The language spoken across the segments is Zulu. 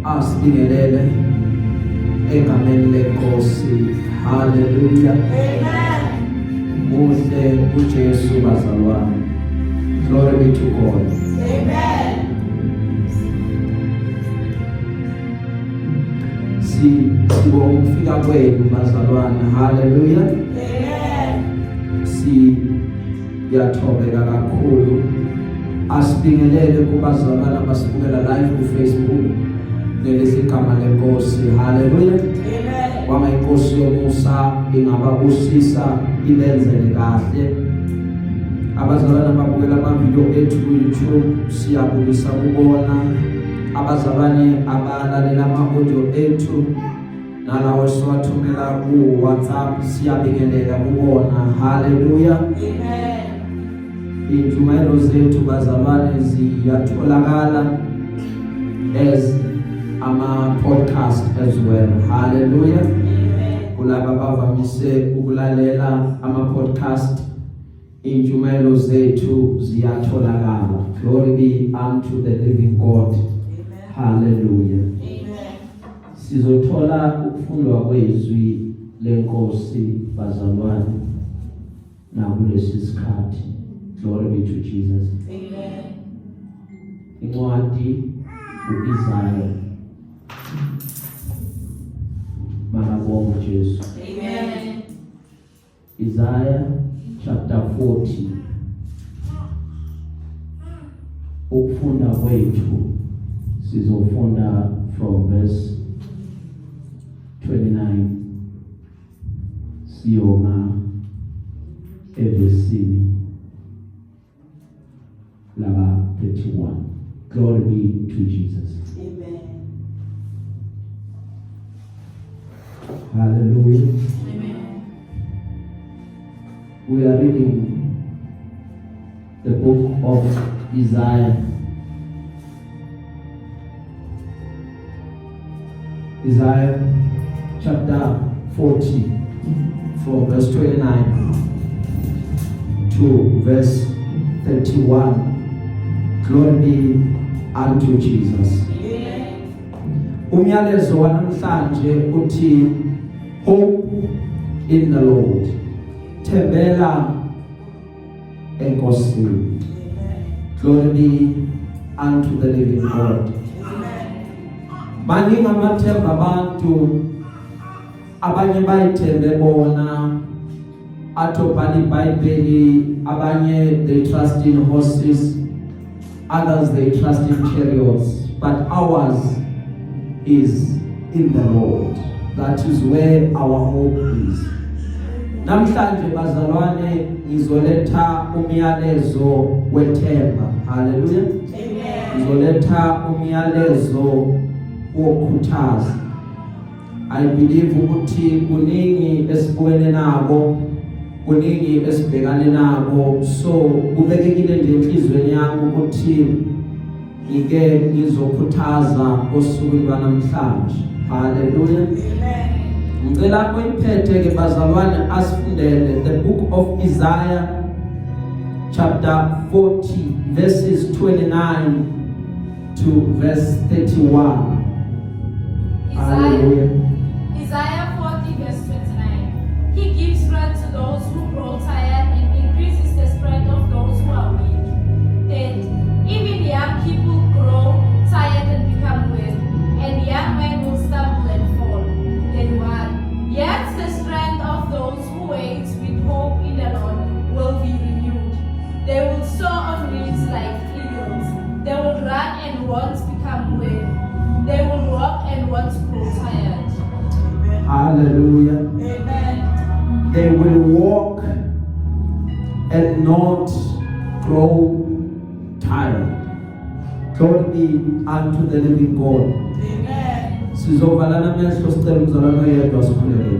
Asibingelele egameni lenkosi. Hallelujah. Amen. Muhle uJesu bazalwane. Glory be to God. Amen. Si sibonga ukufika kwenu bazalwane. Hallelujah. Amen. Si yathobeka kakhulu. Asibingelele kubazalwane abasibukela live ku Facebook. Leli igama lenkosi. Hallelujah. Amen. Kwama inkosi yomusa ingababusisa ibenzele kahle. Abazalwane ababukela ama-video ethu ku-YouTube siyabulisa kubona. Abazalwane abalalela ama-audio ethu nalawo esiwathumela ku-WhatsApp siyabingelela kubona. Hallelujah. Amen. Intshumayelo zethu bazalwane ziyatholakala as ama podcast as well. Hallelujah. Amen. Kulaba abavamise ukulalela ama podcast intshumayelo zethu ziyatholakala. Glory be unto the living God. Amen. Hallelujah. Amen. Sizothola ukufundwa kwezwi lenkosi bazalwane nakulesi sikhathi. Glory be to Jesus. Amen. Incwadi uIsaiah. Makabonge Jesu. Amen. Isaiah chapter 40. Ukufunda kwethu sizofunda from verse 29 siyoma evesini laba 31. Glory be to Jesus. Amen. Hallelujah. Amen. We are reading the book of Isaiah. Isaiah chapter 40 from verse 29 to verse 31. Glory be unto Jesus. Amen. Umyalezo wanamhlanje uthi hope in the Lord. Thembela enkosini. Amen. Glory be unto the living God. Amen. Maningi amathemba abantu abanye bayithembe bona athi obhala iBhayibheli abanye they trust in horses others they trust in chariots but ours is in the Lord. That is where our hope is. Namhlanje bazalwane ngizoletha umyalezo wethemba. Hallelujah. Amen. Ngizoletha umyalezo wokukhuthaza. I believe ukuthi kuningi esibukene nako, kuningi esibhekane nako, so kubekekile nje enhlizweni yami ukuthi ngike ngizokhuthaza osukwini lwanamhlanje. Hallelujah. Amen. Ngicela oyiphethe ke bazalwane asifundele the book of Isaiah chapter 40 verses 29 to verse 31. Hallelujah. Isaiah 40, verse 29. He gives strength to those who grow tired and increases the strength of those who are weak. That even young people grow tired and become weary, and young men will stumble and fall. 31. Yet the strength of those who wait with hope in the Lord will be renewed. They will soar on wings like eagles. They will run and won't become weary. They will walk and won't grow tired. Hallelujah. Amen. They will walk and not grow tired. Glory be unto the living God. Amen. Sizovalana amehlo sicela umzalwane oyedwa sikhulekele.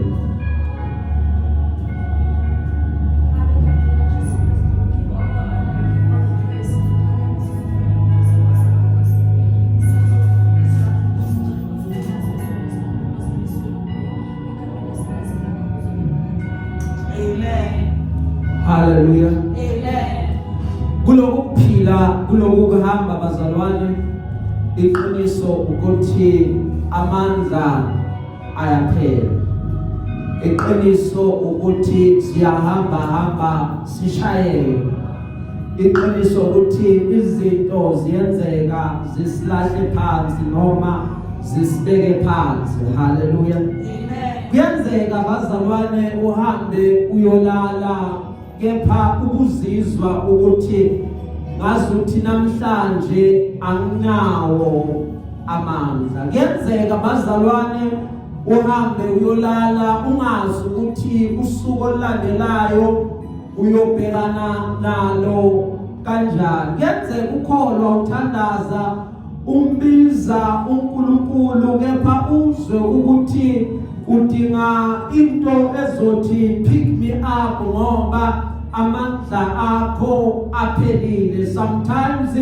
Amen. Hallelujah. Amen. Kuloku kuphila, kuloku kuhamba bazalwane. Iqiniso ukuthi amandla ayaphela. Iqiniso ukuthi siyahamba hamba sishayeke. Iqiniso ukuthi izinto ziyenzeka zisilahle phansi noma zisibeke phansi. Haleluya. Amen. Kuyenzeka bazalwane uhambe uyolala, kepha ukuzizwa ukuthi ngazuthi namhlanje anginawo amandla. Kuyenzeka bazalwane uhambe uyolala ungazi ukuthi usuku olulandelayo uyobhekana nalo kanjani. Kuyenzeka ukholwa, uthandaza, umbiza uNkulunkulu, kepha uzwe ukuthi udinga into ezothi pick me up ngoba amandla akho aphelile. Sometimes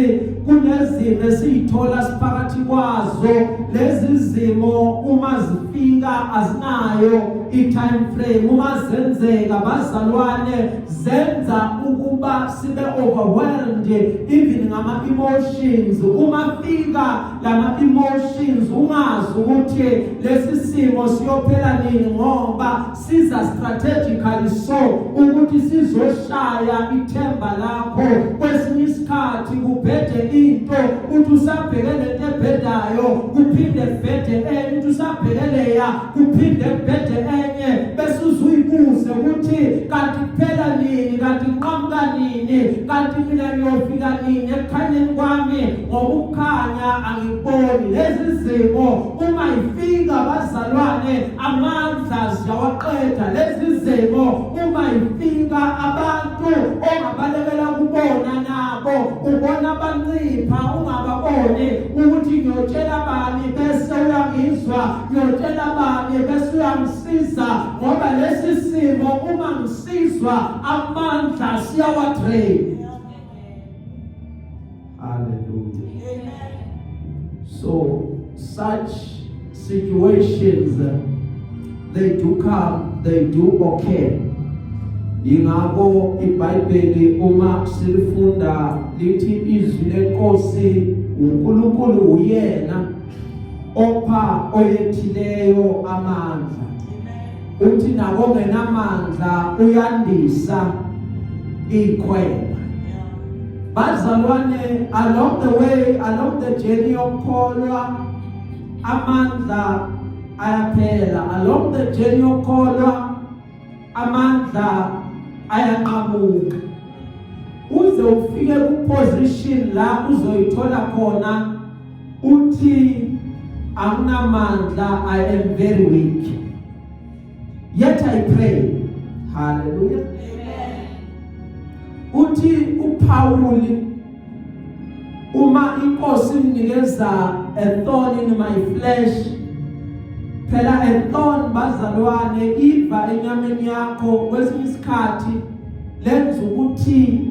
kunezimo esiyithola siphakathi kwazo. Lezi zimo uma zifika azinayo i-time frame. Uma zenzeka bazalwane, zenza ukuba sibe overwhelmed even ngama emotions. Uma fika lama emotions, ungazi ukuthi lesi simo siyophela nini, ngoba siza strategically so ukuthi sizoshaya ithemba lakho. Kwesinye isikhathi kubhede into, uthi usabheke lento ebhedayo, kuphinde kubhede enye, uthi usabheke leya, kuphinde kubhede enye, bese uzuyibuze ukuthi kanti kuphela nini, kanti nqamuka nini, kanti mina ngiyofika nini ekukhanyeni kwami, ngoba ukukhanya angikuboni. Lezi zimo uma ifika bazalwane, amandla ziyawaqeda. Lezi zimo uma ifika, abantu ongabalekela kubona nabo ubona bancipha, ungababoni ukuthi ngiyotshela bani bese uyangizwa, ngiyotshela bani bese uyangisiza, ngoba lesi simo uma ngisizwa amandla siyawadrain. Hallelujah. Amen. So such situations, they do come, they do occur. Ingakho iBhayibheli uma silifunda lithi izwi lenkosi, uNkulunkulu uyena opha oyethileyo amandla. Amen. Uthi nakongenamandla uyandisa ikhweba. Bazalwane, along the way, along the journey yokukholwa, amandla ayaphela. Along the journey yokukholwa, amandla ayanqamuka, uze ufike ku position la uzoyithola khona uthi anginamandla, I am very weak, yet I pray. Hallelujah. Amen. Uthi uPaul, uma inkosi imnikeza a thorn in my flesh, phela a thorn bazalwane, iva enyameni yakho, kwesinye isikhathi lenza ukuthi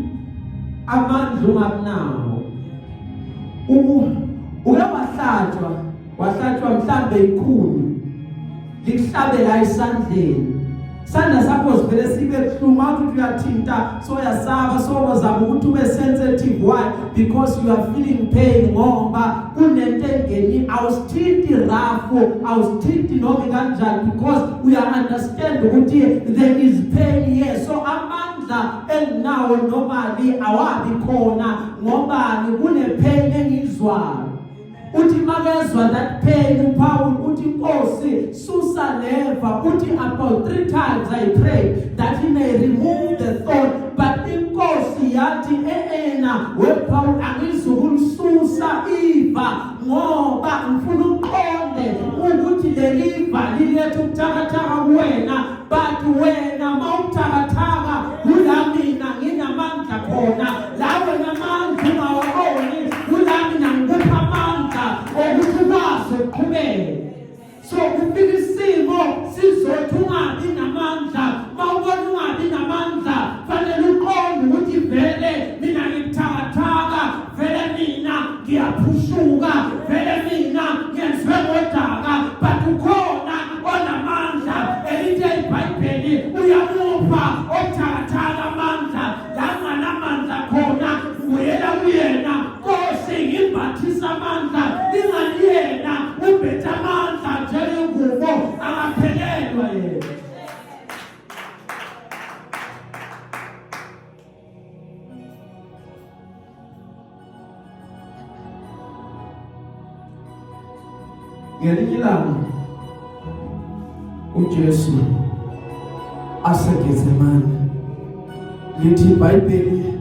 amandla ungakunawo. Uke wahlatshwa mhlambe ikhuni, likuhlabe la esandleni, sandla sakho sivele sibe buhlungu, awuthi uyathinta so uyasaba, so uzama ukuthi ube sensitive. Why? Because you are feeling pain, ngoba kunento engeni, awusithinti rough, awusithinti noma kanjani, because we are understand ukuthi there is pain here. So amandla enginawo normally awabi khona, ngobani? Kune pain engizwayo. Uthi makezwa that pain uPaul, uthi, "Inkosi, susa leva." Uthi, "About three times I pray that he may remove the thorn, but inkosi yathi, 'Ena wePaul, angizukulisusa iva, ngoba ngifuna uqonde ukuthi leliva liletha ubuthakathaka kuwena, but wena mawubuthakathaka kula mina nginamandla khona. La wena amandla ungawaboni, kula mina ngikupha amandla okuthi ukwazi ukuqhubeka.'" So kufika isimo sizothi ungabi namandla. Mawubona ungabi namandla, fanele uqonde ukuthi vele mina ngibuthakathaka, vele mina ngiyaphushuka, vele mina ngenziwe ngodaka, but ukhona onamandla. Elithe iBhayibheli uyamupha obuthakathaka amandla. La nganamandla khona, ubuyela kuyena, Nkosi, ngimbathisa amandla. Ngelinye ilanga uJesu aseGetsemane, lithi iBhayibheli,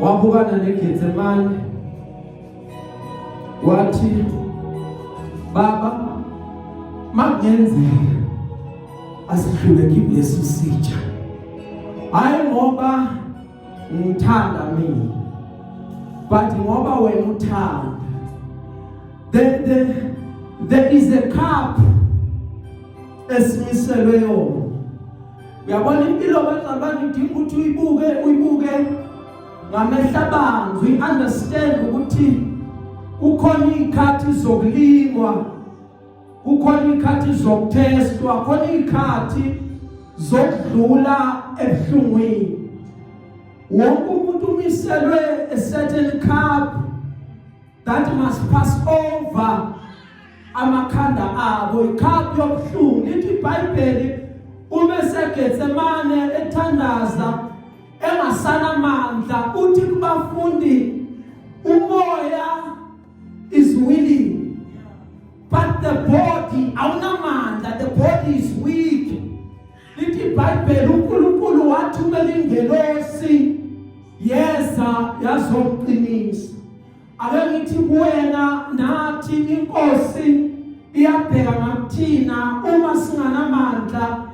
wabukana neGetsemane, wathi, "Baba, makungenzeka, asihlule kimi lesi sitsha, hayi ngoba ngithanda mina, but ngoba wena uthanda." There is a cup esimiselwe yona. Uyabona, impilo, bazalwane, idinga ukuthi uyibuke, uyibuke ngamehla abanzi, uyi-understand ukuthi kukhona iy'khathi zokulingwa, kukhona iy'khathi zokuthestwa, khona iy'khathi zokudlula ebuhlungwini. Wonke umuntu umiselwe a certain cup that must pass over amakhanda abo, icup yobuhlungu. Lithi iBhayibheli, uma seGetsemane ethandaza engasanamandla, uthi kubafundi, "Umoya is willing, but the body awunamandla, the body is weak." Lithi iBhayibheli, uNkulunkulu wathumela ingelosi, yeza yazomqinisa. Ake ngithi kuwena nathi, inkosi iyabheka ngakuthina uma singanamandla,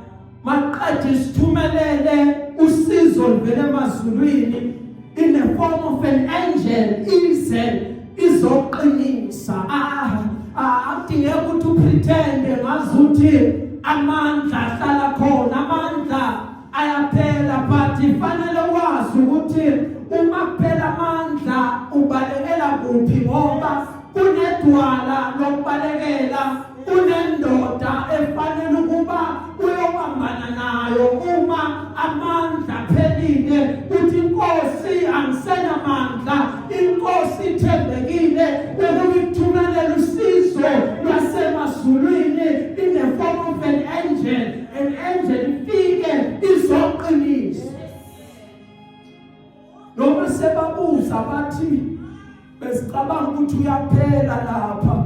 maqede sithumelele usizo livele emazulwini in the form of an angel, ize izoqinisa. Ah, akudingeki ukuthi upretende ngazuthi amandla ahlala khona, amandla ayaphela, but ifanele wazi ukuthi uma kuphela amandla ubalekela kuphi, ngoba kunedwala lokubalekela, kunendoda efanele ukuba uyobambana nayo uma amandla phelile. Uthi, "Inkosi, angisenamandla." Inkosi ithembekile ukuba ikuthumelela usizo lwasemazulwini in the form of an angel. An angel ifike izoqinisa. Noma sebabuza bathi, "Besicabanga ukuthi uyaphela lapha,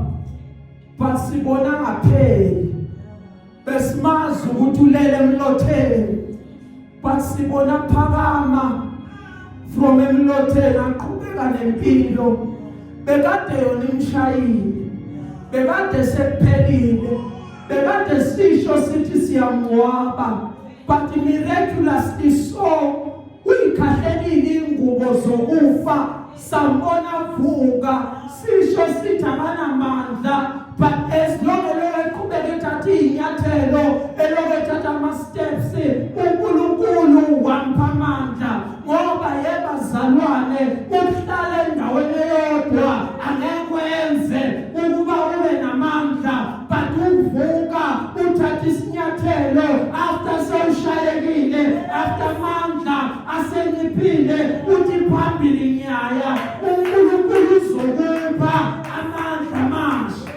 but sibona ngapheli. Besimazi ukuthi ulele emlotheni, but sibona phakama from emlotheni, aqhubeka nempilo." Bekade yona imshayile, bekade sekuphelile, bekade sisho sithi siyamngcwaba, but miraculously so uyikhahlelile ingubo zokufa, sambona vuka. Sisho sithi abanamandla, but as long as eqhubeka ethatha iy'nyathelo, elokhu ethatha ama-steps, uNkulunkulu wampha amandla. Ngoba yebazalwane, ukuhlala endaweni eyodwa angeke kwenze ukuba ube namandla, but uvuka uthatha isinyathelo after sewushayekile, after amandla asenciphile, uthi, "Phambili ngiyaya," uNkulunkulu uzokupha amandla amasha.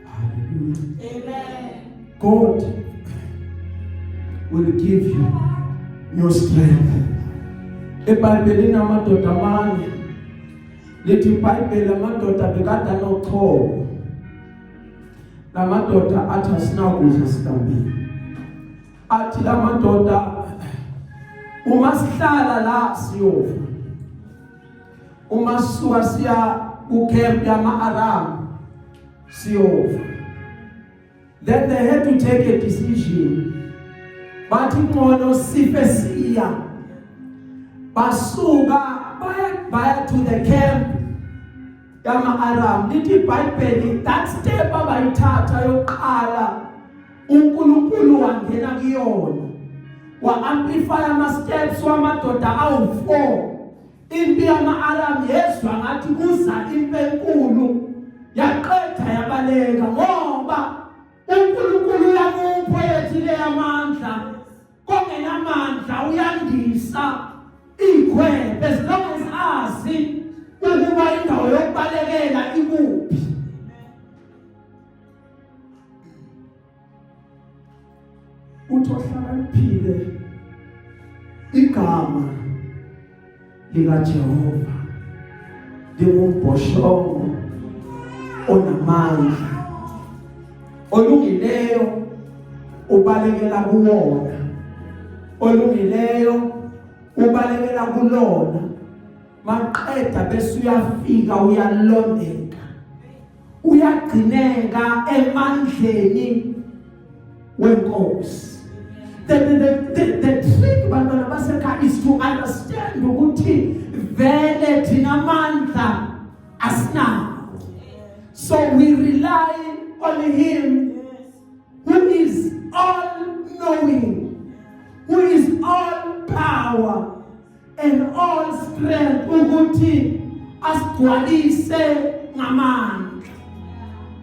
Hallelujah. Amen. God will give you new strength. EBhayibhelini amadoda amane, lithi iBhayibheli, amadoda bekade anochoko. Lamadoda athi, "Asinakudla, silambile." Athi lamadoda, "Uma sihlala la siyofa. Uma sisuka siya kucamp yama-Aram siyofa." Then they had to take a decision. Bathi, "Ngcono sife siya." Basuka baya, baya to the camp yama-Aram. Lithi iBhayibheli, that step abayithatha yokuqala, uNkulunkulu wangena kuyona, wa-amplify ama-steps wamadoda awu-4. Impi yama-Aram yezwa ngathi kuza impi enkulu, yaqeda yabaleka, ngoba uNkulunkulu uyamupha yethile amandla kongenamandla, uyandisa ikhwephe as long as azi ukuba indawo yokubalekela ikuphi. Uthi ohlakaniphile igama likaJehova lingumbhoshongo onamandla, olungileyo ubalekela kuwona, olungileyo ubalekela kulona. Maqeda bese uyafika, uyalondeka, uyagcineka emandleni wenkosi. The trick, bantwana basekhaya, is to understand ukuthi vele thina amandla asinawo, so we rely on him who is all knowing, who is all power and all strength, ukuthi asigcwalise ngamandla.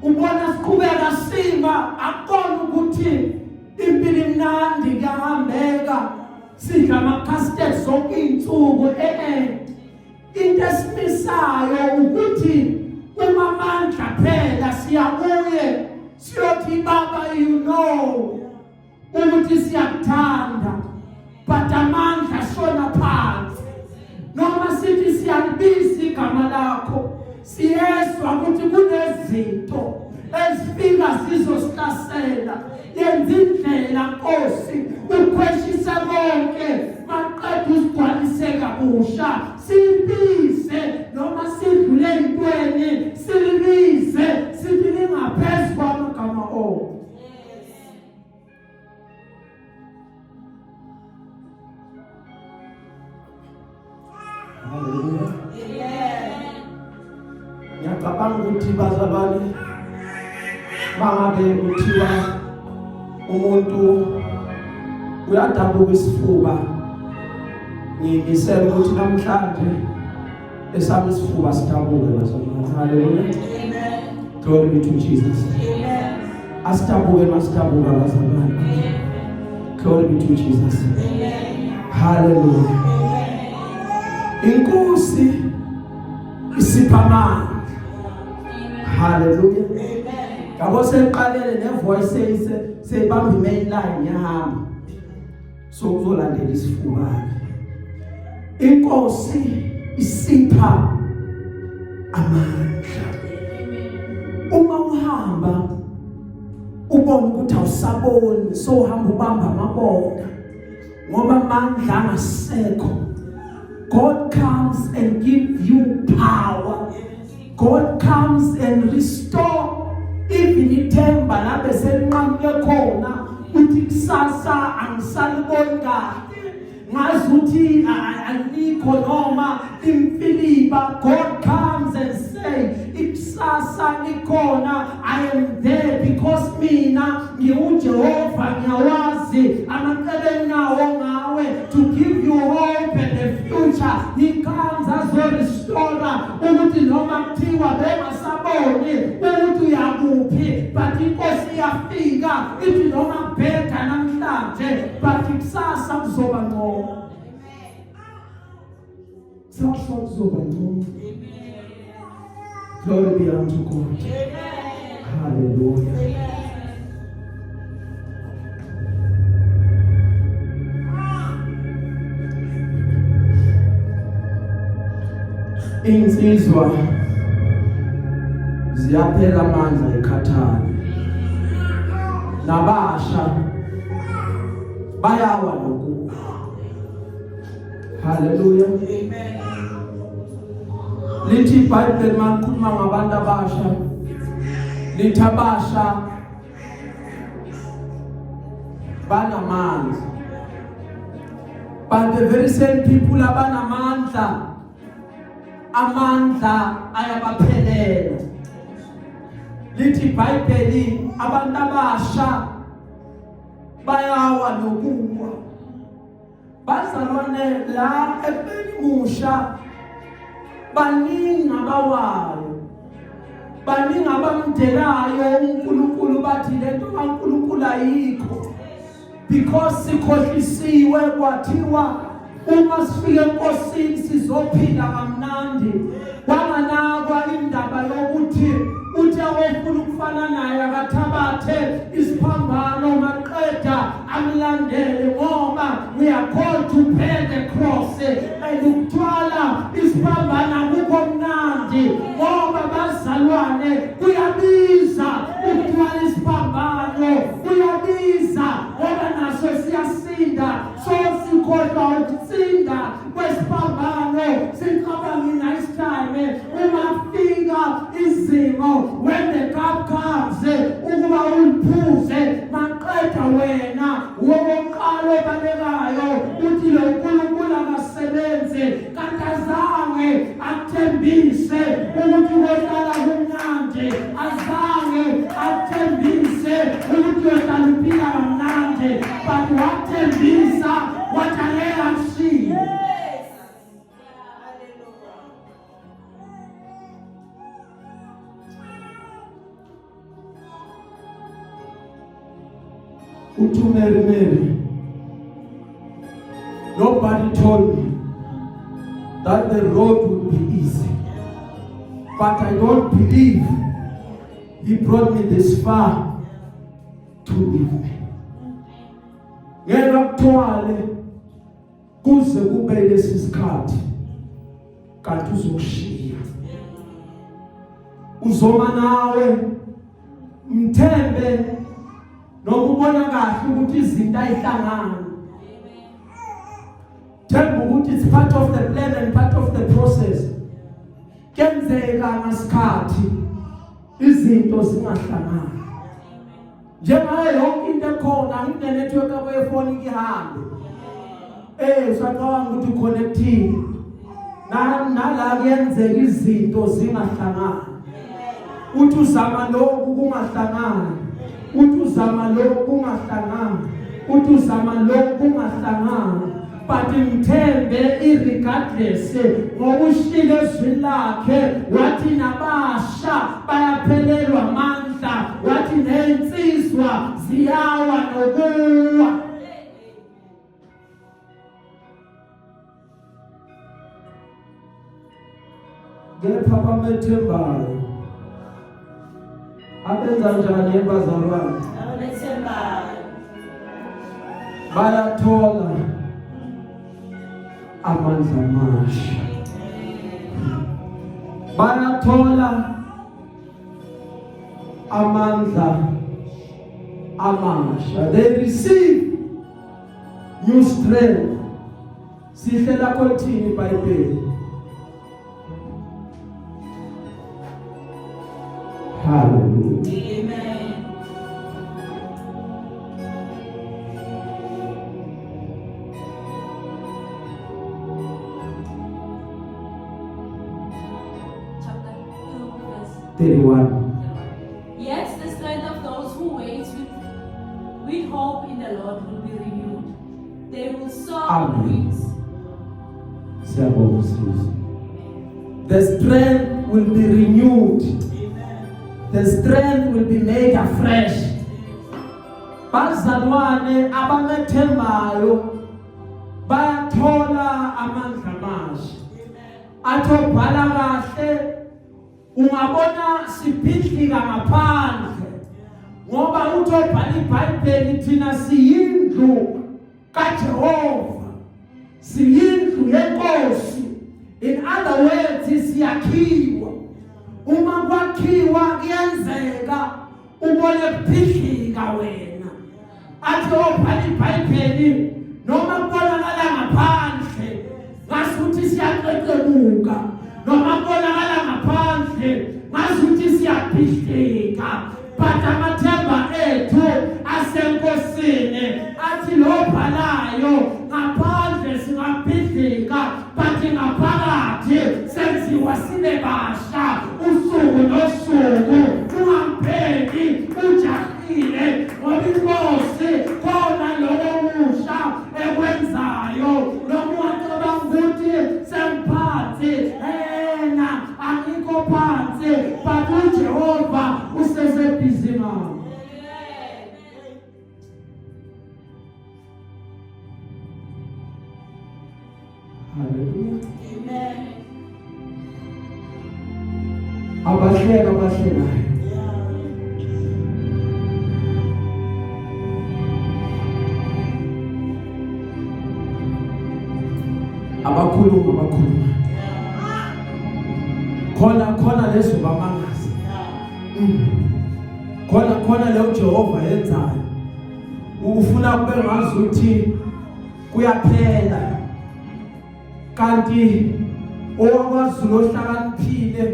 Ubona siqhubeka sima, akubona ukuthi impilo imnandi, kuyahambeka, sidla ama-custard zonke iy'nsuku. Into esimisayo ukuthi uma amandla phela, siyakuye siyothi, "Baba, you know ukuthi siyakuthanda, but amandla shona phansi." Noma sithi siyalibiza igama lakho, siyezwa ukuthi kunezinto ezifika zizosihlasela. Yenza indlela, Nkosi, ukhweshise konke, maqeda usigcwalise kabusha. Sibize noma sidlule entweni, silibize sithi lingaphezu kwamagama onke. Haleluya. Ngiyacabanga ukuthi, bazalwane, mangabe kuthiwa umuntu uyadabuka isifuba, ngimisela ukuthi namhlanje esami isifuba sidabuke, bazalwane. Haleluya. Glory be to Jesus. Asidabuke masidabuka, bazalwane. Glory be to Jesus. Hallelujah. Inkosi isipha amandla. Hallelujah. Yabo, seqalele ne-voice seyibamba i-main line, yahamba, so kuzolandela isifuba. Inkosi isipha amandla. Uma uhamba ubona ukuthi awusaboni, so uhamba ubamba amabona ngoba amandla angasekho, God comes and give you power. God comes and restore even ithemba labe selinqamuke khona, uthi kusasa angisaliboni kahle, ngazi ukuthi alikho noma imfiliba. God comes and say, "Ikusasa likhona. I am there because mina ngiwuJehova, ngiyawazi amacebo enginawo ngawe to give you hope and a future." He comes azo-restore ukuthi noma kuthiwa bengasaboni ukuthi uyakuphi, but inkosi iyafika ithi noma kubheda namhlanje, but kusasa kuzoba ngcono, kusasa kuzoba ngcono. Glory be unto God. Hallelujah. Insizwa ziyaphela amandla, ikhathale, nabasha bayawa nokuwa. Haleluya. Lithi iBhayibheli malikhuluma ngabantu abasha, lithi abasha banamandla, but the very same people abanamandla, amandla ayabaphelela. Lithi iBhayibheli abantu abasha bayawa nokuwa. Bazalwane, la ekubeni musha, baningi abawayo, baningi abamdelayo uNkulunkulu, bathi lento kaNkulunkulu ayikho because sikhohlisiwe, kwathiwa uma sifika enkosini sizophila kamnandi, kwanganakwa indaba yokuthi uthe ofuna ukufana naye akathabathe isiphambano maqeda amlandele, ngoba we are called to bear the cross and ukuthwala. Isiphambano akukho mnandi ngoba bazalwane kuyabiza ukuthwala isiphambano, kuyabiza ngoba naso siyasinda. So sikhohlwa ukusinda kwesiphambano, sicabanga i-nice time uma kufika izimo. When the cup comes ukuba uliphuze, maqeda wena wokuqala obalekayo uthi lo nkulunkulu akasebenzi, kanti azange akuthembise ukuthi kohlala kumnandi, azange akuthembise ukuthi uyohlala uphila kamnandi, but wakuthembisa wathi angeke akushiye. Uthi uMary, Mary, nobody told me that the road would be easy, but I don't believe he brought me this far to leave me. Ngeke akuthwale kuze kube lesi sikhathi kanti uzokushiya, uzoma nawe. Mthembe nokubona kahle ukuthi izinto ayihlangani. Themba ukuthi it's part of the plan and part of the process. Kenzeka ngasikhathi izinto zingahlangani njengayo yonke into ekhona. Ngine network yabo yefoni ihambe, usacabanga ukuthi uconnectile, nala kuyenzeka izinto zingahlangani. Uthi uzama lokhu kungahlangani, uthi uzama lokhu kungahlangani, uthi uzama lokhu kungahlangani, but mthembe irregardless, ngokushilo ezwini lakhe wathi nabasha bayaphelelwa amandla, wathi nensizwa ziyawa nokuwa. Kepha bamethembayo abenza njani ebazalwane? Abamethembayo bayathola amandla amasha, bayathola amandla amasha. They receive new strength. Sihle lakho lithini iBhayibheli? Hallelujah. Amen. Chapter 2, verse 31. Yet the strength of those who wait with hope in the Lord will be renewed. They will soar on Amen. wings. Siyabonga sisi. The strength will be renewed. The strength will be made afresh. Bazalwane, abamethembayo bayathola amandla amasha. Athi obhala kahle, ungabona sibhidlika ngaphandle, ngoba uthi obhala iBhayibheli thina siyindlu kaJehova, siyindlu yenkosi. In other words, siyakhiwa. Uma kwakhiwa kuyenzeka ubone kuphidlika wena. Athi obhala iBhayibheli noma kubonakala ngaphandle ngasuthi siyaqeqebuka, noma kubonakala ngaphandle ngasuthi siyabhidlika, but amathemba ethu asenkosini. Athi lo bhalayo, ngaphandle singabhidlika, but ngaphakathi senziwa sibe basha usuku nosuku. Ungampheki ujahile, ngoba inkosi khona lokho kusha ekwenzayo. Noma ungacabanga ukuthi sengiphansi, ena angikho phansi, but uJehova usesebhizi ngawo. Hallelujah. Amen. Abahleka abahlekayo. Abakhuluma abakhuluma. Khona khona lezo bamangaza. Khona khona leyo Jehova yenzayo. Ufuna kube ngazuthi kuyaphela. Kanti owakwaZulu ohlakaniphile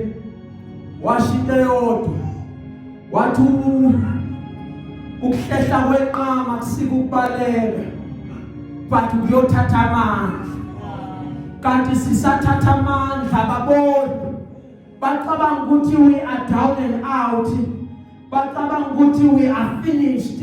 washo into eyodwa wathi ukuhlehla kwenqama kusika ukubaleka, but kuyothatha amandla. Kanti sisathatha amandla, babona bacabanga ukuthi we are down and out, bacabanga ukuthi we are finished,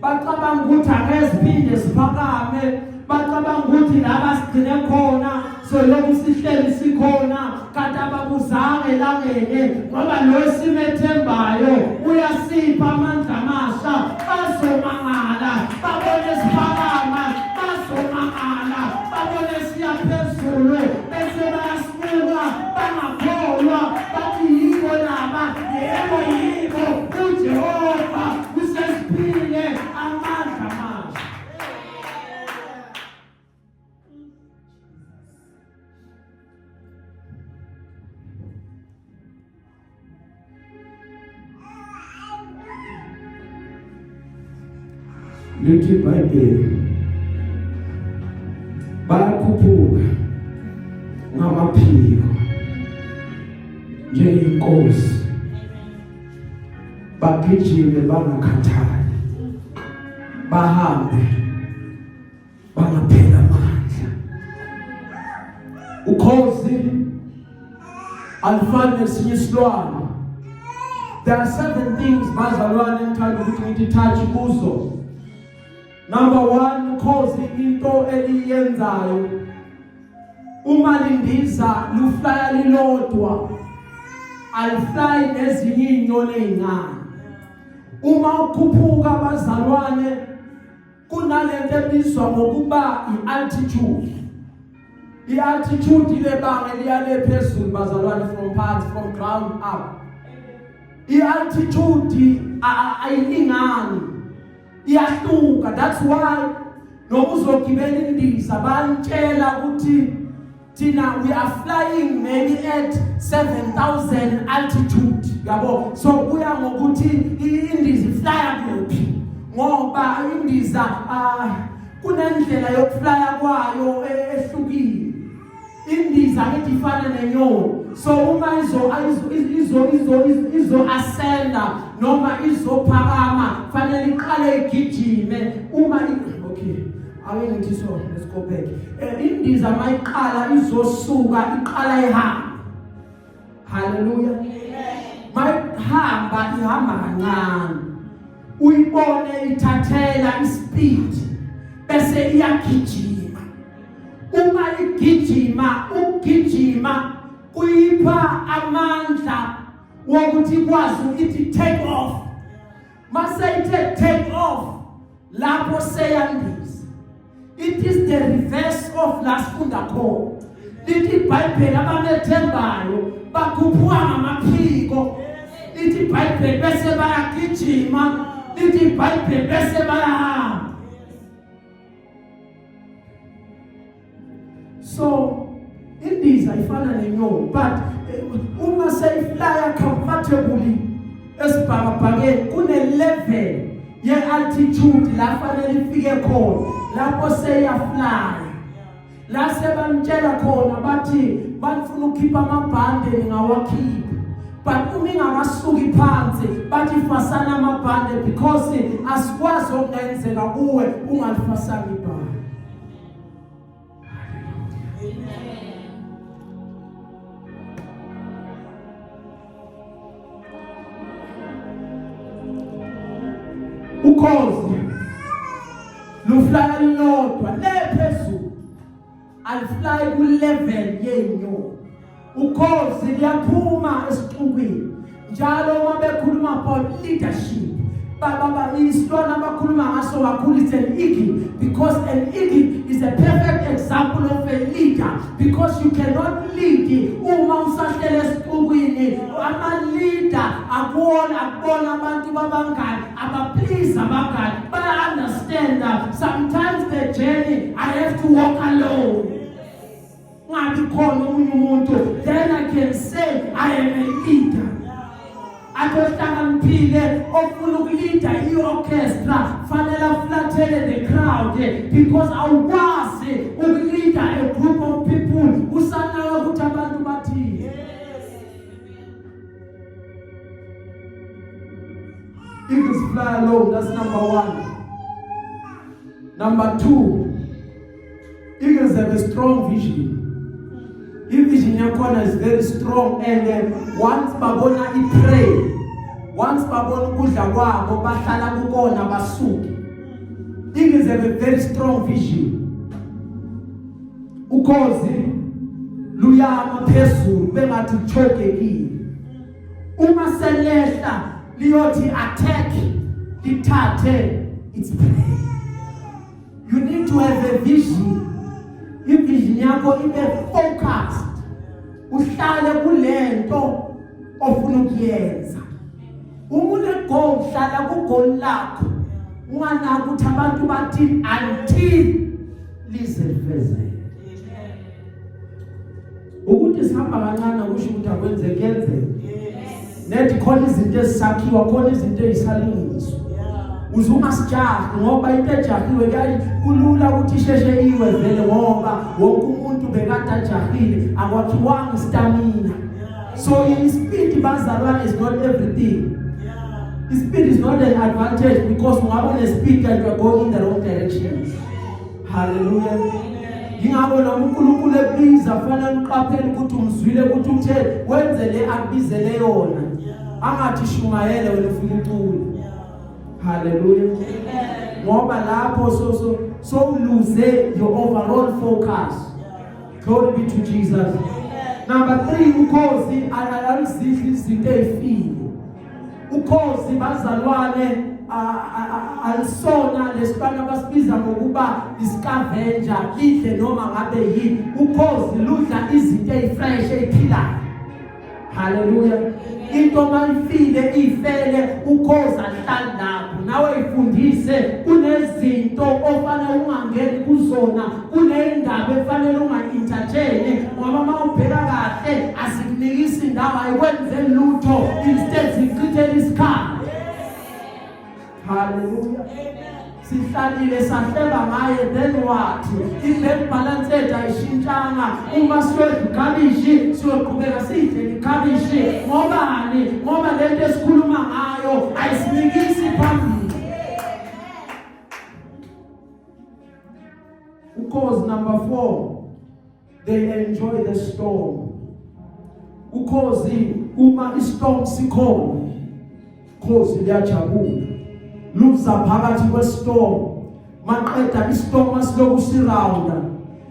bacabanga ukuthi ake siphinde siphakame, bacabanga ukuthi laba sigcine khona, so lokhu sihleli sikhona. Kanti ababuzange elangene, ngoba lo esimethembayo uyasipha amandla amasha. Bazomangala babone siphakama, bazomangala babone siya phezulu, bese bayasibuka bangakholwa, bathi yibo laba. Yebo, yibo. UJehova usesiphile amandla amasha. Lithi iBhayibheli bayakhuphuka ngamaphiko njengenkosi, bagijime bangakhathali, bahambe bangaphela amandla. Ukhozi alifani nesinye isilwane. There are seven things, bazalwane, engithanda ukuthi ngithi touch kuzo. Number 1, ukhozi into eliyenzayo uma lindiza, luflya lilodwa, alifly nezinye izinyoni ezincane. Uma ukhuphuka, bazalwane, kunalento ebizwa ngokuba i-altitude. I-altitude ile banga eliyale phezulu, bazalwane, from parts from ground up. I-altitude ayilingani, iyahluka. That's why noma uzogibela indiza bayantshela ukuthi thina we are flying maybe at 7000 altitude, yabo. So kuya ngokuthi indiza iflya kuphi, ngoba indiza kunendlela yokuflya kwayo ehlukile. Indiza ngithi ifana nenyoni, so uma izo izo izo izo ascenda noma izophakama, fanele iqale igijime. Uma okay, ake ngithi so, let's go back. Indiza mayiqala izosuka, iqala ihamba, haleluya, mayihamba ihamba kancane, uyibone ithathela ispeed, bese iyagijima. Uma igijima, ukugijima kuyipha amandla wokuthi ikwazi ukuthi take off. Mase ithe take off, lapho seyandiza. It is the reverse of la sifunda khona. Lithi iBhayibheli abamethembayo bakhuphuka ngamaphiko. Lithi iBhayibheli bese bayagijima. Lithi iBhayibheli bese bayahamba. So indiza ifana nenyoni, but uma seyiflya comfortably esibhakabhakeni, kune level ye altitude la fanele ifike khona, lapho seyafly, la sebamtshela khona bathi bafuna ukukhipha amabhande, ningawakhipha. But uma ingakasuki phansi, bathi fasana amabhande, because asikwazi okungenzeka kuwe ungalifasanga ibhande. Amen. Ukhozi luflya lilodwa le phezulu, alifly ku level yenyoni. Ukhozi liyaphuma esixukwini. Njalo uma bekhuluma about leadership, baba, isilwane abakhuluma ngaso kakhulu is an eagle, because an eagle is a perfect example of a leader, because you cannot lead uma usahlele esixukwini. Ama-leader akuwona akubona abantu babangani, abaplease abangani. Baya-understand sometimes the journey I have to walk alone, ungabi khona omunye umuntu, then I can say I I am a leader. Athi ohlakaniphile ofuna ukulida i-orchestra fanele aflathele the crowd, because awukwazi ukulida a group of people usanaka ukuthi abantu bathini. Eagles fly alone, that's number one. Number two, eagles have a strong vision. I-vision yakhona is very strong, and once babona i-prey, once babona ukudla kwabo, bahlala kukona basuke. Eagles have a very strong vision. Ukhozi luyama phezulu bengathi kuchokekile, uma selehla liyothi attack, lithathe its prey. You need to have a vision. I-vision yakho ibe focused, uhlale kulento ofuna ukuyenza. Uma une goal, hlala ku goal lakho, unganaki ukuthi abantu bathini until lize lifezeke. Ukuthi sihamba kancane kusho ukuthi akwenzeki, kuyenzeka. Nethi khona izinto ezisakhiwa, khona izinto ezisalungiswa. Uze ungasijahi, ngoba into ejahiwe kulula ukuthi isheshe iwe vele, ngoba wonke umuntu bekade ajahile, akwakhiwanga stamina. So i-speed, bazalwane, is not everything. Speed is not an advantage, because ungaba ne-speed and you are going in the wrong direction. Hallelujah. Yingakho noma uNkulunkulu ebiza, fanele uqaphele ukuthi umzwile ukuthi uthe wenze le akubizele yona. Angathi shumayele, wena ufuna ucula. Hallelujah. Ngoba lapho so lose your overall focus. Glory be to Jesus. Number 3, ukhozi aluzidli izinto ezifile. Ukhozi, bazalwane, alisona lesibana basibiza ngokuba iscavenger, lidle noma ngabe yini. Ukhozi ludla izinto ezifresh, eziphilayo. Hallelujah. Into mayifile ifele, ukhozi ahlali lapho. Nawe ifundise, kunezinto ofanele ungangeni kuzona, kuneyindaba efanele unga-entertain, ngoba mawubheka kahle azikunikisi indawo, ayikwenzeli lutho, instead zichithela isikhathi. Hallelujah. Sihlalile sahleba ngaye, then what? I-bank balance yethu ayishintshanga. Uma siyodla ikhabishi, siyoqhubeka sidle ikhabishi. Ngobani? Ngoba lento esikhuluma ngayo ayisinikisi phambili. Ukhozi, number 4, they enjoy the storm. Ukhozi, uma istorm sikhona, khozi liyajabula, luza phakathi kwestorm. Maqeda istorm masiloku sirounda,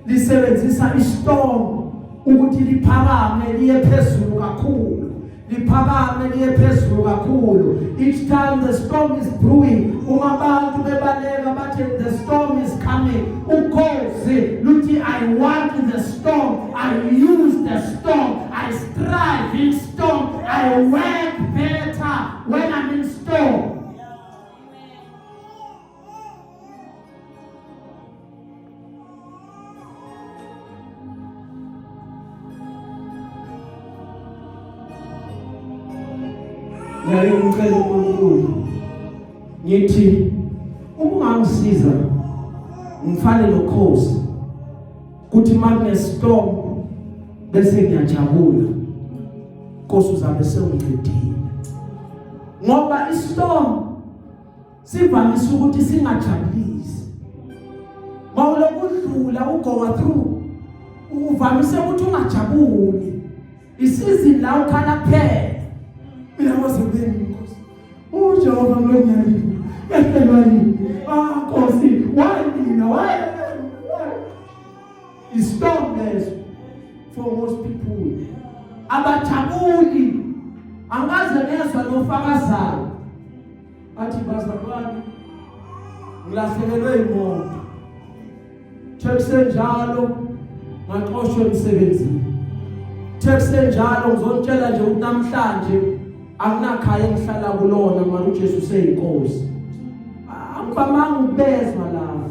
lisebenzisa istorm ukuthi liphakame liye phezulu kakhulu, liphakame liye phezulu kakhulu. Each time the storm is brewing, uma abantu bebaleka bathi the storm is coming, ukhozi luthi I want the storm, I use the storm, I strive in storm, I work better when I'm in storm. Ngiyake ngicela uNkulunkulu, ngithi uma ungangisiza ngifane nokhozi, kuthi makune storm bese ngiyajabula, Nkosi, uzabe sewungincedile, ngoba istorm sivamise ukuthi singajabulisi. Mawulokudlula, ugo through, uvamise ukuthi ungajabuli. Isizini la ukhala kuphela. Mina kwaze kube Nkosi uJehova ngiyalila, yehlelwa yini? Ah Nkosi, why mina? Why? Istorm leso for most people. Abajabuli. Angaze ngezwa nofakazayo athi bazalwane, ngilahlekelwe imoto, thekusenjalo ngaxoshwa emsebenzini, thekusenjalo ngizonitshela nje ukuthi namhlanje akunakhaya engihlala kulona, mara uJesu useyinkosi. Angivamanga ukubezwa lapho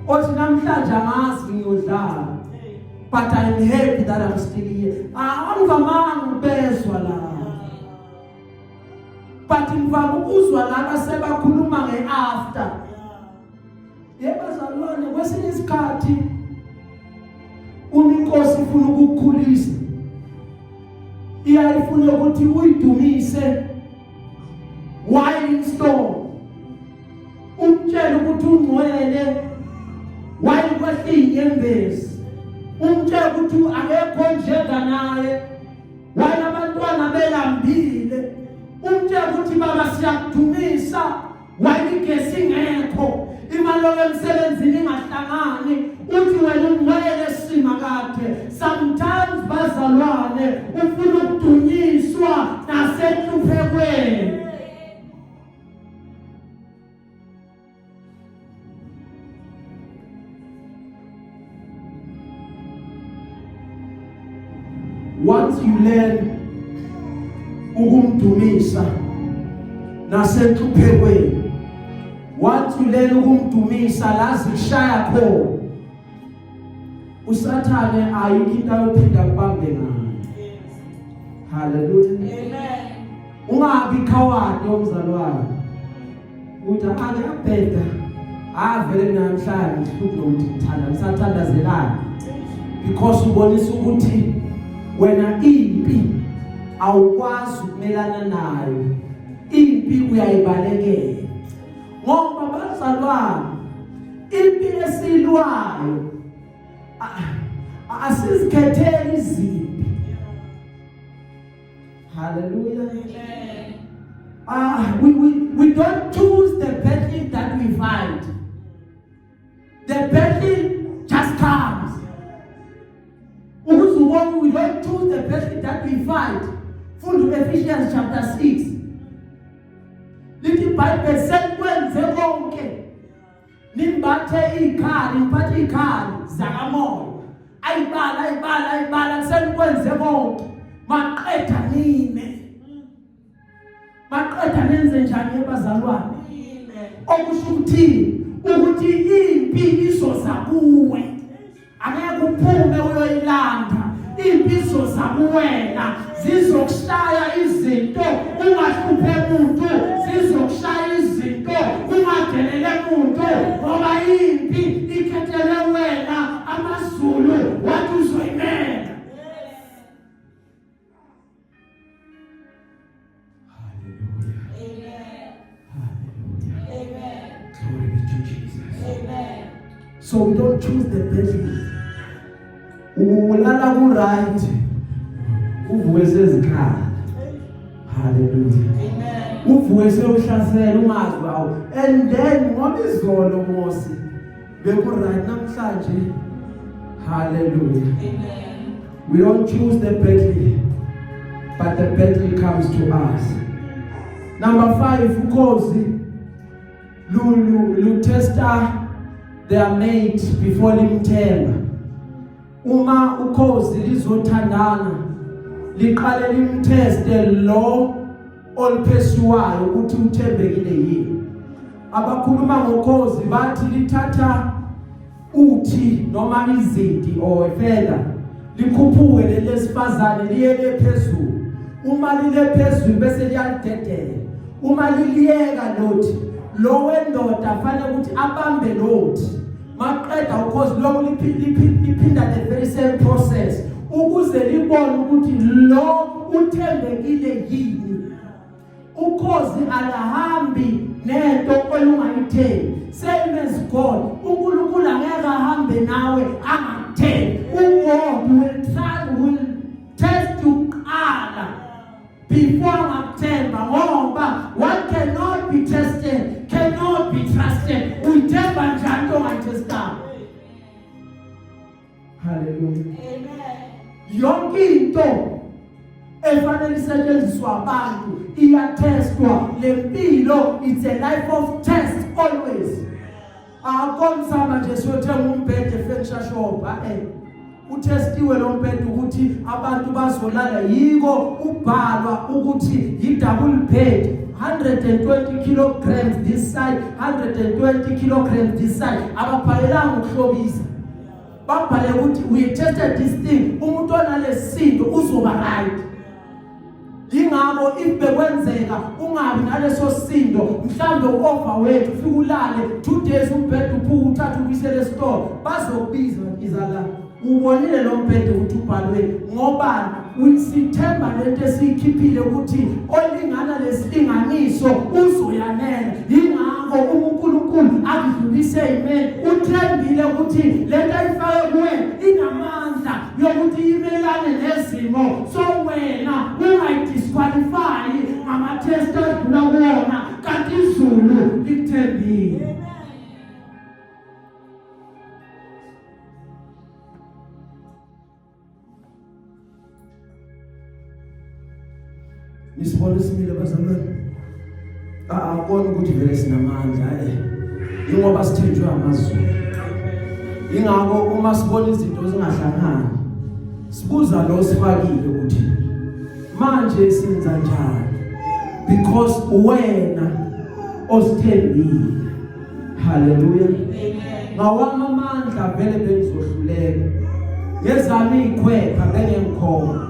othi namhlanje angazi ngiyodlala, but I'm happy that I'm still here. Angivamanga ukubezwa. But ngivama ukuzwa laba sebakhuluma ngeafter. Yebo bazalwane, kwesinye isikhathi uma inkosi ifuna ukukukhulisa iyayifuna ukuthi uyidumise while in storm, umtshele ukuthi ungcwele while kwehla inyembezi, umtshele ukuthi akekho njenganaye while abantwana belambile, umtshele ukuthi baba siyakudumisa while igesi ingekho, imali emsebenzini ingahlangani, uthi wena ungcwele simakade. Sometimes bazalwane ufuna ukudunyiswa nasenhluphekweni. Once you learn ukumdumisa nasenhluphekweni, once you learn ukumdumisa la zikushaya khona, usathane ayikho into ayophinda kubambe ngayo. Hallelujah. Amen. Ungabi coward yomzalwane, uthi akuyabheda, avele namhlanje ngihluphe nokuthi ngithanda ngisathandazelana, because ubonisa ukuthi wena impi awukwazi ukumelana nayo, impi uyayibalekela. Ngoba bazalwane, impi esilwayo asizikhetheli izimpi. Hallelujah. Amen. We don't choose the battle that we fight. The battle just comes. Ukuze ubone we don't choose the battle that we fight, funda Ephesians chapter 6. Lithi iBhayibheli, "Senikwenze konke, nimbathe izikhali, niphathe izikhali zakamoya." Ayibala, ayibala, ayibala, senikwenze konke, maqeda nime, maqeda nenze njani ebazalwane? Amen. Okusho ukuthi impi izoza kuwe, angeke uphume uyoyilanda. Impi izoza kuwena, zizokushaya izinto ungahluphe muntu, zizokushaya izinto ungadelele muntu, ngoba impi ikhethele wena. Amazulu wathi uzoyimela. Hallelujah. Amen. Hallelujah. Amen. Glory be to Jesus. Amen. So we don't choose the battle. Ulala ku right, uvuke sezikhala. Hallelujah. Amen. Uvuke sewuhlasela ungazi bawo. And then ngoba izolo Mose beku right, namhlanje. Hallelujah. Amen. We don't choose the battle, but the battle comes to us. Number 5, ukhozi lu lu lu testa their mate before limthemba. Uma ukhozi lizothandana, liqale limteste lo oliphesuwayo ukuthi uthembekile yini. Abakhuluma ngokhozi bathi lithatha uthi noma izinti or feather, likhuphuke lelesifazane liyele phezulu. Uma lile phezulu bese liyalidedela. Uma liliyeka lothi, lo wendoda fanele ukuthi abambe lothi. Maqeda ukhozi lokhu liphinda the very same process ukuze libone ukuthi lo uthembekile yini. Ukhozi alahambi nento olungayithembi. Same as God, uNkulunkulu angeke ahambe nawe angakuthembi. UGod will try, will test you kuqala before angakuthemba, ngoba what cannot be tested cannot be trusted. Uyithemba njani into ongayitestanga? Hallelujah. Amen. Yonke into efanele isetshenziswa abantu iyatestwa. Lempilo, it's a life of test always. Akomsama nje siyothenga umbhede e-furniture shop, eh utestiwe lo mbhede ukuthi abantu bazolala, yiko ubhalwa ukuthi i-double bed, 120 kilograms this side, 120 kilograms this side. Ababhalelanga ukuhlobisa, babhale ukuthi we tested this thing, umuntu onalesindo uzoba right. Yingakho Ingakho if bekwenzeka ungabi naleso sindo, mhlambe uoverweight, ufike ulale 2 days umbhede uphuka, uthathe ubuyisele esitolo, bazokubiza iza la. Ubonile lo mbhede ukuthi ubhalwe ngobani? Sithemba lento esiyikhiphile ukuthi olingana lesilinganiso uzoyanela. Yingakho uma uNkulunkulu akudlulise imeni, uthembile ukuthi lento ayifake kuwe inamandla yokuthi imelane nezimo. So wena ungayidisqualify ngama-test odlula kuwona, kanti izulu likuthembile. Nisibona simile bazalwane. Akona ukuthi vele sinamandla ingoba sithenjwe amazulu. Ingakho uma sibona izinto zingahlangani sibuza lo sifakile ukuthi manje senza njani, because wena osithembile. Haleluya. Ngawami amandla vele bengizohluleka, ngezami ikhwepha bengengikhona,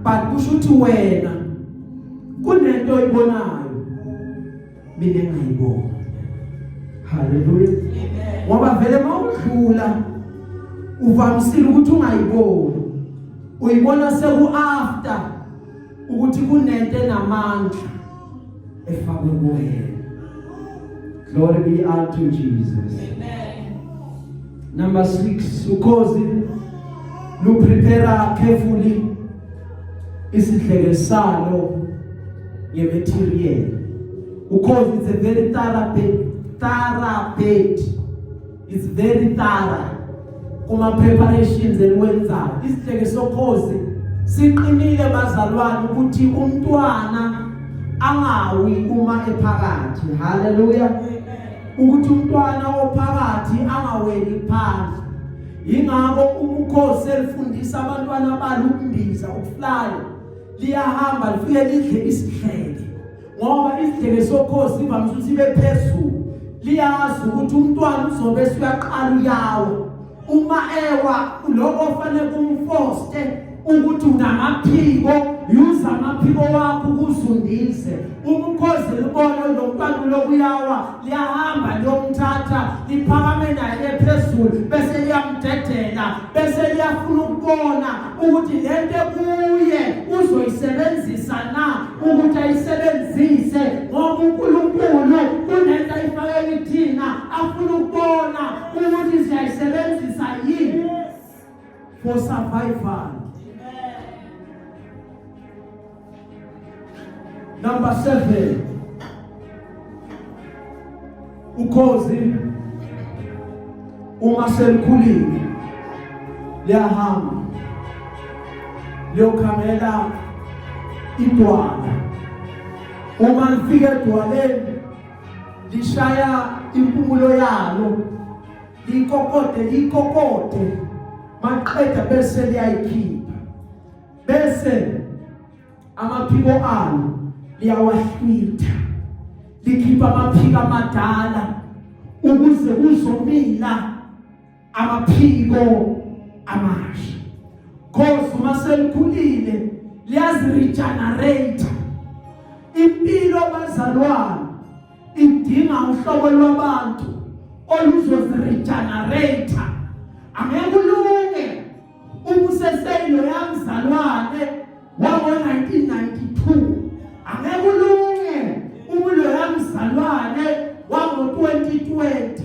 but kusho ukuthi wena kunento oyibonayo mina engayiboni. Haleluya. Ngoba vele mawudlula uvamisile ukuthi ungayiboni, uyibona seku after ukuthi kunento enamandla efakwe kuwena. Glory be unto Jesus. Amen. Number 6, ukhozi lu prepare carefully isidleke salo nge-material. Ukhozi it's a very thorough bed, thorough bed. It's very thorough kuma preparations eliwenzayo. Isidleke sokhozi siqinile bazalwane ukuthi umntwana angawi uma ephakathi. Haleluya. Ukuthi umntwana ophakathi angaweli phansi. Yingakho umukhosi elifundisa abantwana balo ukundiza, ukufly, liyahamba lifike lidle isidleke, ngoba isidleke sokhosi ivamise ukuthi ibe phezulu. Liyazi ukuthi umntwana uzobe esuyaqala uyawa. Uma ewa, lokho ofanele kumfoste ukuthi unamaphiko, use amaphiko wakho ukuzundize. Uma ukhozi lubona lo mntwana lokuyawa, liyahamba liyomthatha, liphakame naye phezulu, bese liyamdedela, bese liyafuna ukubona ukuthi lento kuye uzoyisebenzisa na, ukuthi ayisebenzise, ngoba uNkulunkulu kunento ayifake kithina afuna ukubona ukuthi siyayisebenzisa yini for survival. Number 7, ukhozi uma selikhulile liyahamba liyokhangela idwala. Uma lifika edwaleni lishaya impumulo yalo, likokode likokode, maqeda bese liyayikhipha, bese amaphiko alo liyawahlwitha, likhipha amaphiko amadala ukuze kuzomila amaphiko amasha. Cause uma selikhulile liyaziregenerate. Impilo bazalwane idinga uhlobo lwabantu oluzoziregenerate. Angeke ulunge uma useseyilo yamzalwane wango-1992, angeke ulunge uma uloya mzalwane wango-2020.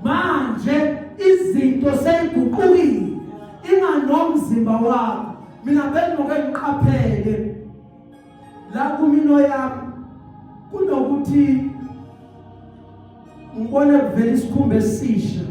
Manje izinto seyiguqukile, inganomzimba wakho. Mina bengoke ngiqaphele la kumino yami, kunokuthi ngibone kuvela isikhumba esisha,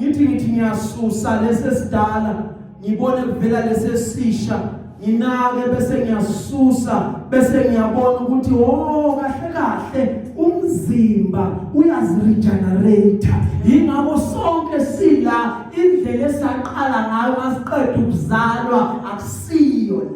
ngithi ngiyasusa lesi esidala, ngibone kuvela lesi esisha, nginake bese ngiyasusa, bese ngiyabona ukuthi oh, kahle kahle umzimba uyaziregenerate. Yingakho sonke sila indlela esaqala ngayo masiqeda ukuzalwa akusiyo le.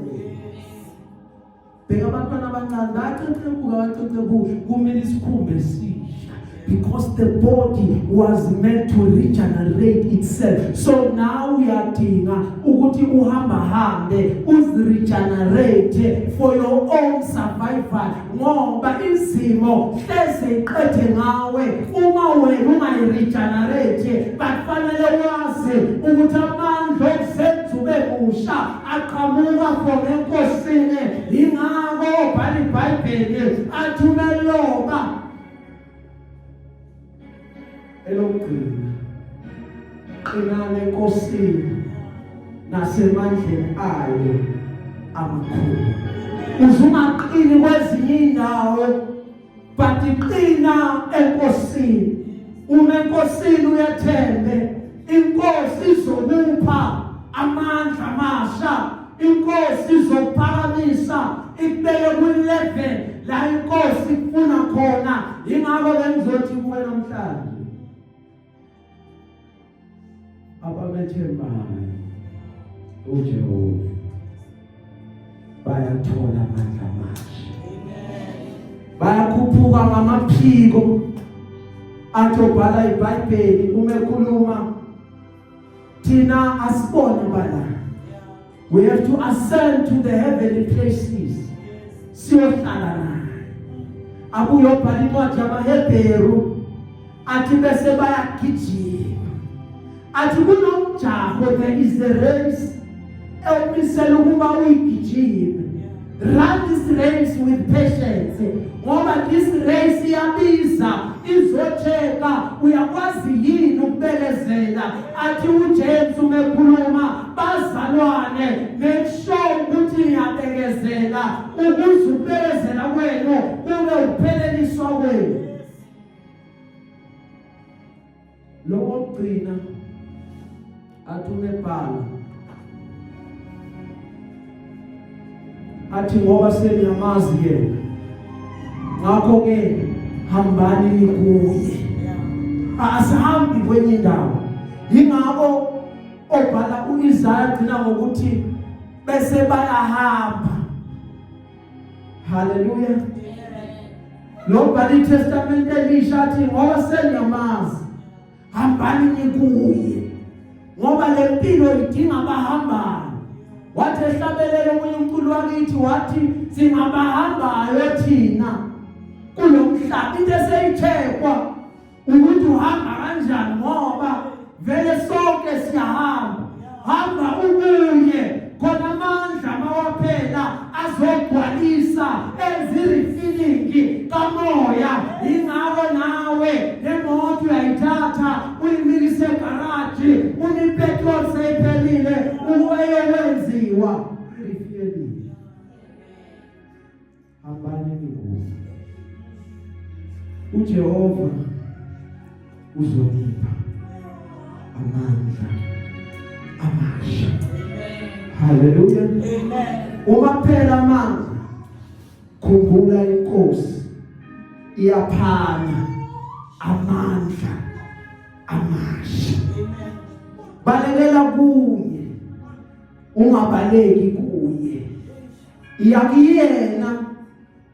Bheka abantwana abancane bayacecebuka, bacecebuka, kumele isikhumba esisha. Because the body was meant to regenerate itself. So now uyadinga ukuthi uhamba hambe uziregenerate for your own survival, ngoba izimo hleze iqede ngawe uma wena ungayiregenerate. But fanele wazi ukuthi amandla okusenza ube musha aqhamuka from enkosini. Ingakho obhala iBhayibheli athi umeloba elokugcina, qinani enkosini nasemandleni ayo amakhulu. Uzungaqini kwezinye indawo, but iqina enkosini. Uma enkosini uyathembe, inkosi izokupha amandla amasha, inkosi izokuphakamisa ikubeke kwi-level la inkosi ikufuna khona. Ingakho bengizothi kuwe namhlanje, abamethembayo uJehova bayathola amandla amasha, bayakhuphuka ngamaphiko. Athi obhala iBhayibheli uma ekhuluma, thina asibone bala, we have to ascend to the heavenly places, siyohlala naye. Abuye obhala incwadi yamaHebheru athi bese bayagijima, athi kunomjaho, there is a race ewumisela ukuba uyigijime. Run this race with patience, ngoba this race iyabiza, izotheka. Uyakwazi yini ukubekezela? Athi uJames uma ekhuluma, bazalwane, make sure ukuthi niyabekezela, ukuze ukubekezela kwenu kube ukupheleliswa kwenu. Lo wokugcina athi umebhala athi, ngoba seniyamazi yena, ngakho ke hambani nikuye. Asihambi kwenye indawo. Yingakho obhala uIsaya gcina ngokuthi bese bayahamba. Haleluya. Lo bhala iTestament elisha athi, ngoba seniyamazi, hambani nikuye, ngoba le mpilo idinga abahambayo. Wathi ehlabelela omunye umculo wakithi, wathi singabahambayo thina kulomhlaba. Into eseyithekwa ukuthi uhamba kanjani, ngoba vele sonke siyahamba. Hamba ubuye khona, amandla mawaphela azogcwalisa ezi-refilling kamoya. Ingakho nawe nemoto uyayithatha uyimikise egaraji, uma ipetrol seyiphelile, ukuba iyokwenziwa i-refueling. Hambani nikuze, uJehova uzonipha amandla amasha. Haleluya. Amen. Uma kuphela amandla, khumbula inkosi iyaphana amandla amasha. Amen. Balekela kuye, ungabaleki kuye. Iya kuyena,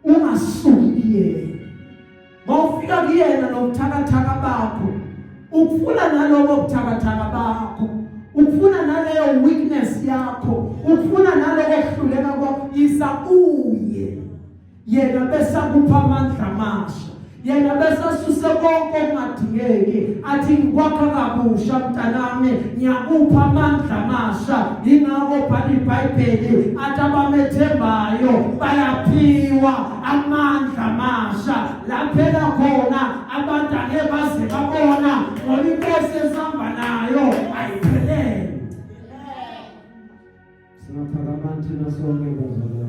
ungasuki kuyena. Mawufika kuyena nobuthakathaka bakho, ukufuna nalobo buthakathaka bakho, ukufuna naleyo weakness yakho, ukufuna naloko kuhluleka kwakho, isa kuye. Yena bese akupha amandla amasha, yena bese asuse konke okungadingeki, athi ngikwakha kabusha mntanami, ngiyakupha amandla amasha. Yingakho bhala iBhayibheli athi abamethembayo bayaphiwa amandla amasha. Laphela khona abantu angeke baze babona, ngoba inkosi esihamba nayo ayiphelele. Singaphakama thina sonke, bazalwane.